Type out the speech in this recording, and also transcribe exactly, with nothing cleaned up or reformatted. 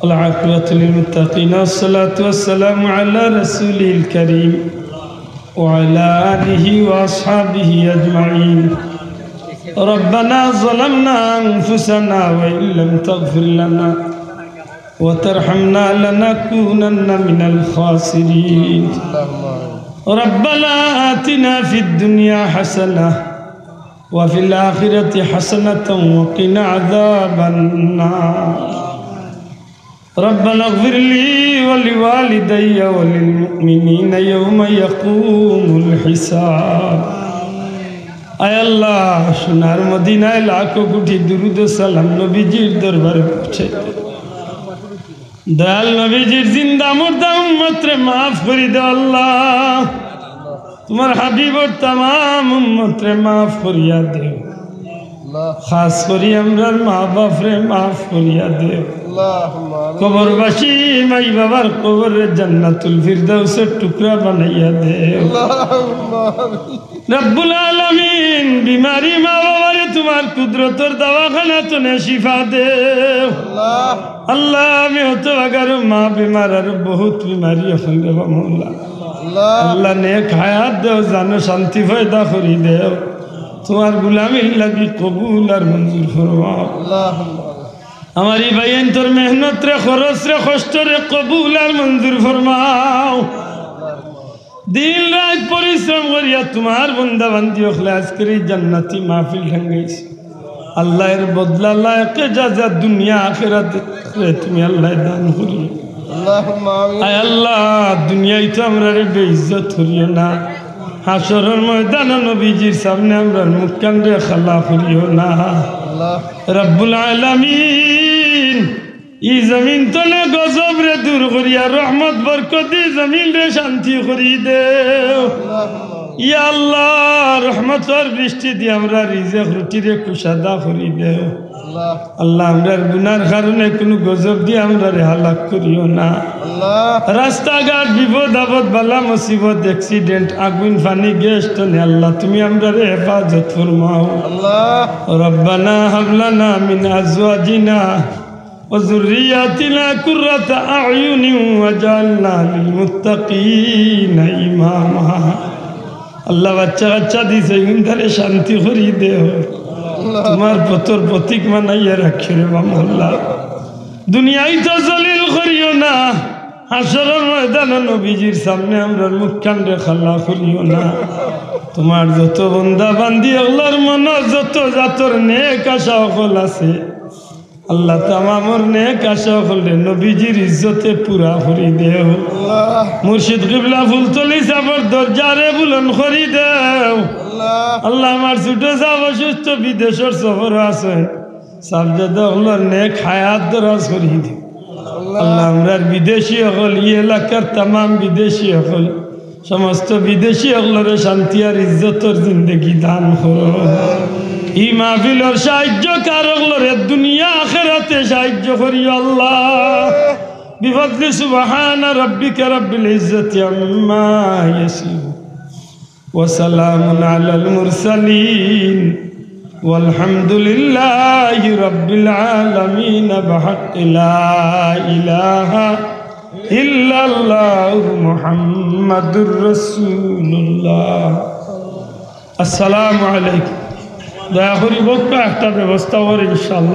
والعاقبة للمتقين، والصلاة والسلام على رسوله الكريم وعلى آله وأصحابه أجمعين. ربنا ظلمنا أنفسنا وإن لم تغفر لنا وترحمنا لنكونن من الخاسرين. ربنا آتنا في الدنيا حسنة وفي الآخرة حسنة وقنا عذاب النار. ربنا اغفر لي ولوالدي وللمؤمنين يوم يقوم الحساب. আয় আল্লাহ, সোনার মদিনায় লাখো কোটি দুরুদ ও সালাম নবীজির দরবারে পৌঁছে। দয়াল নবীজির জিন্দা মুর্দা উম্মতরে মাফ করি দেও আল্লাহ। তুমার হাবিবর তামাম উম্মতরে মাফ করিয়া দেও। খাস করি আমরার মা বাপরে মাফ করিয়া দেও। কবরবাসী মাই বাবার কবররে জান্নাতুল ফিরদাউসর টুকরা বানাইয়া দেও। রব্বুল আলামিন, বিমারি মা বাবারে তুমার কুদরতর দাওয়াখানা তনে শিফা দেও। আল্লাহ, আমি হতভাগার মা, বিমার আরো বহুত বিমারি অখন রে বা মৌলা। আল্লাহ, নেক হায়াত দেও, জানো শান্তি পয়দা করি দেও। তুমার গুলামির লাগি কবুল আর মঞ্জুর ফরমাও। আমার ই ভাইয়াইন্তর মেহনতরে, খরচরে, কষ্টরে কবুল আর মঞ্জুর ফরমাও। দিন রাইত পরিশ্রম করিয়া তুমার বন্দা বান্দি অকলে আজকের ই জান্নাতি মাহফিল টাঙ্গাইছে। আল্লাহ, এর বদলা লায়েকে যা যা দুনিয়া আখেরাত রে তুমি আল্লাহ দান করিও। আয় আল্লাহ, দুনিয়াইত তো আমরারে বেইজ্জত করিও না, হাশরর ময়দানো নবীজির সামনে আমরার মুখখানরে কালা করিও না। রব্বুল আলামিন, ই জমিন তনে গজবরে দূর করিয়া রহমত বরকতি জমিনরে শান্তি করি দেও। ইয়া আল্লাহ, রহমতর বৃষ্টি দি আমরার রিজেক রুটিরে কুশাদা করি দেও। আল্লাহ, আমরার গুনার কারণে কুনু গজব দি আমরারে হালাক করিও না। রাস্তাঘাট বিপদ আপদ বালা মুসিবত accident আগুন পানি গ্যাস তনে আল্লাহ তুমি আমরারে হেফাজত ফরমাও। রব্বানা হাবলানা মিন আজওয়াজিনা وذرياتنا قرة أعين واجعلنا للمتقين إماما। আল্লাহ, বাচ্চা কাচ্চা দিছে, ইগুনতারে শান্তি করি দেও। তুমার পথর পথিক বানাইয়া রাখিও রে বা মৌলা। দুনিয়াইত তো জলিল করিও না, হাশরর ময়দানো নবীজির সামনে আমরার মুখখানরে কালা করিও না। তুমার যত বন্দা বান্দি অকলর মনো যত জাতর নেক আশা অকল আছে, আল্লাহ, তামামর নেক আশা অকলরে নবীজির ইজ্জতে পুরা করি দেও। মুর্শিদ কিবলা ফুলতলি সাবর দরজারে বুলন্দ করি দেও। আল্লাহ, আমার ছোট সাব অসুস্থ, বিদেশর সফরো আছে, সাবজাদা অকলর নেক হায়াত দরাজ করি দেও। আল্লাহ, আমরার বিদেশি অকল, ই এলাকার তামাম বিদেশি অকল, সমস্ত বিদেশি অকলরে শান্তি আর ইজ্জতর জিন্দেগি দান করো। ই মাহফিলর সাহায্যকার অকলরে দুনিয়া আখেরাতে সাহায্য করিও আল্লাহ। بفضل سبحان ربك رب العزة عما يصفون وسلام على المرسلين والحمد لله رب العالمين بحق لا إله إلا الله محمد رسول الله। আসসালামু আলাইকুম। দয়া করি বউক্কা একটা ব্যবস্থা করি ইনশাআল্লাহ।